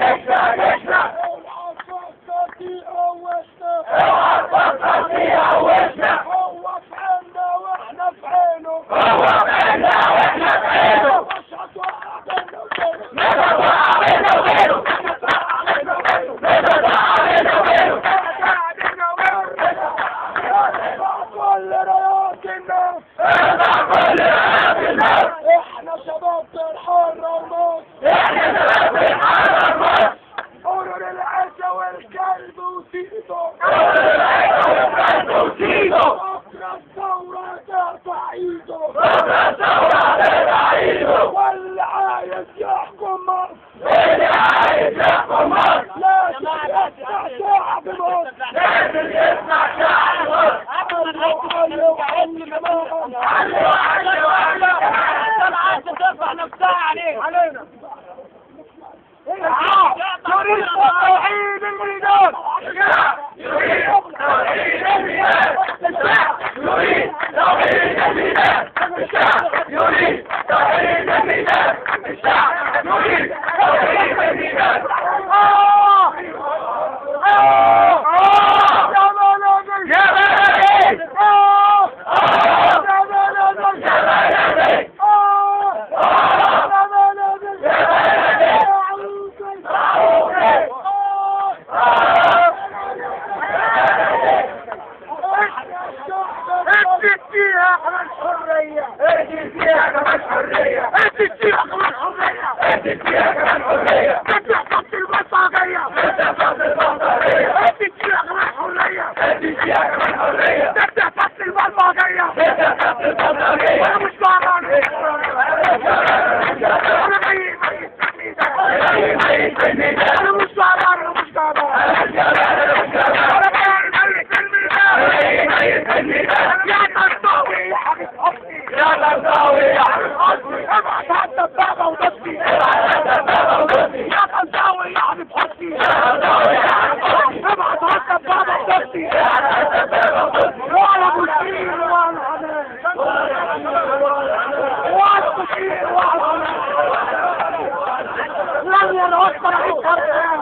جيشنا جيشنا. اوعى تفكر تقوشنا، اوعى تفكر تقوشنا. هو في عيننا واحنا في عينه، هو في عيننا واحنا في عينه. مش هتوقع بينا وبينه، مش هتوقع بينا وبينه، مش هتوقع بينا وبينه، مش هتوقع بينا وبينه، مش هتوقع بينا وبينه. ارفع كل رايات الناس، ارفع كل رايات الناس. احنا شباب بنحرر مصر، احنا شباب بنحرر مصر. قولوا للعزة والكلب وسيده، قولوا للعزة والكلب وسيده. بكرة الثورة ترفع ايده، بكرة الثورة ترفع ايده. واللي عايز يحكم مصر، واللي عايز يحكم مصر لازم يسمع شعب مصر، لازم يسمع شعب مصر. علي وعلي كمان، علي وعلي وعلي كمان. عايزة ترفع نفسها عليك علينا. يريد توحيد الميدان، الشعب يريد توحيد الميدان، الشعب يريد توحيد الميدان، الشعب يريد توحيد الميدان، الشعب يريد توحيد الميدان. يا بلدي، يا بلدي، يا بلدي، يا بلدي، يا بلدي، يا بلدي. ادي فيها كمان حرية، ادي فيها كمان حرية، ادي فيها كمان حرية، ادي فيها كمان حرية. ادي حفظ البلطجية، ادي حفظ البلطجية، ادي فيها كمان حرية، ادي فيها كمان حرية، ادي حفظ البلطجية، ادي حفظ البلطجية. انا مش جعان، انا جاي ميت في الميدان، انا مش جعان، انا مش جعان، انا جاي ميت في الميدان. يا طنطاوي يا حبيب حسني، يا طنطاوي يا حبيب حسني، ابعت حتى الدبابة وضدي، ابعت حتى الدبابة وضدي. يا طنطاوي يا حبيب حسني، يا طنطاوي يا حبيب حسني، ابعت حتى الدبابة وضدي، ابعت حتى الدبابة وضدي. وعلى ابو الشير وعلى الحنان، وعلى ابو الشير وعلى الحنان. لن ينعطر رئيس الاركان.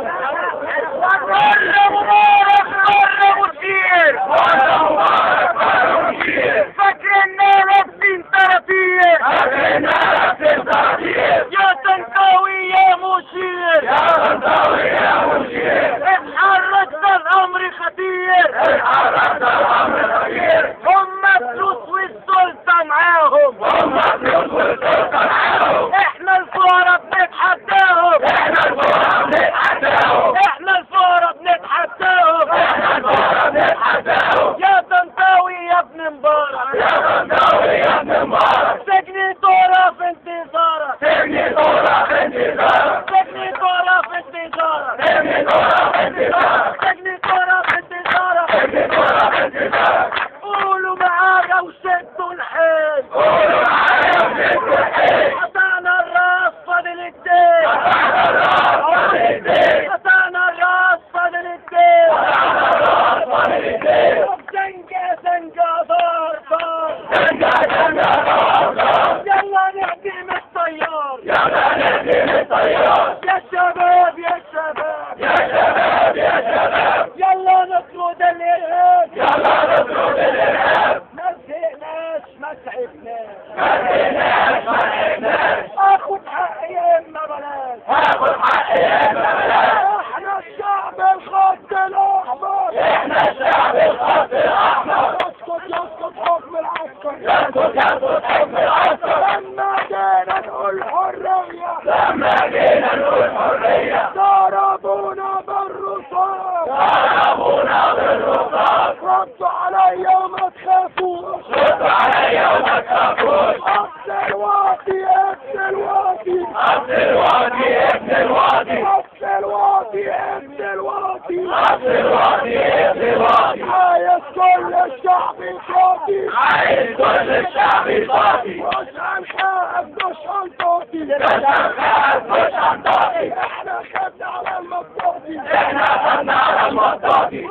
كل مبارك كل مشير، كل مبارك كل مشير. فاكرنا لابسين طراطير، فاكرنا لابسين طراطير. يا طنطاوي يا مشير، يا طنطاوي يا مشير. اتحركنا الامر خطير، اتحركنا الامر خطير. هما فلوس والسلطة معاهم، هما فلوس والسلطة معاهم. احنا الفقراء بنتحداهم، احنا الفقراء بنتحداهم، احنا الفقراء بنتحداهم، احنا الفقراء بنتحداهم. يا طنطاوي يا ابن مبارك، يا طنطاوي يا ابن مبارك. سجني طورة في انتظارك، سجني طورة في انتظارك، سجني طورة في انتظارك، سجني طورة في انتظارك، سجني طورة في انتظارك، سجني طورة في انتظارك. قولوا معايا وشدوا الحيل، قولوا معايا وشدوا الحيل. قطعنا الراس فاضل الدين، قطعنا الراس فاضل الدين، قطعنا الراس فاضل الدين، قطعنا الراس فاضل الدين. زنجة زنجة دار دار، زنجة زنجة دار دار. يلا نهدم الطيار، يلا نهدم الطيار. يا شباب يا شباب، يا شباب يا شباب. يلا نطرد الإرهاب، يلا نطرد الإرهاب. ما زهقناش ما تعبناش، ما زهقناش ما تعبناش. اخد حقي يا اما بلاش، هاخد حقي يا اما بلاش. احنا الشعب الخط الاحمر، احنا الشعب الخط الاحمر. يسقط يسقط حكم العسكر، يسقط يسقط حكم العسكر. لما جينا نقول حرية، لما جينا نقول حرية. ضربونا بالرصاص، ضربونا بالرصاص. ردوا عليا وما تخافوش، ردوا عليا وما تخافوش. اصل الواطي ابن الواطي، اصل الواطي ابن الواطي، اصل الواطي ابن الواطي، اصل الواطي ابن الواطي. عايز كل الشعب يصوتي، عايز كل الشعب يصوتي. مش هنخاف مش هنطاطي، مش هنخاف مش هنطاطي. احنا خدنا على المطاطي، احنا خدنا على المطاطي.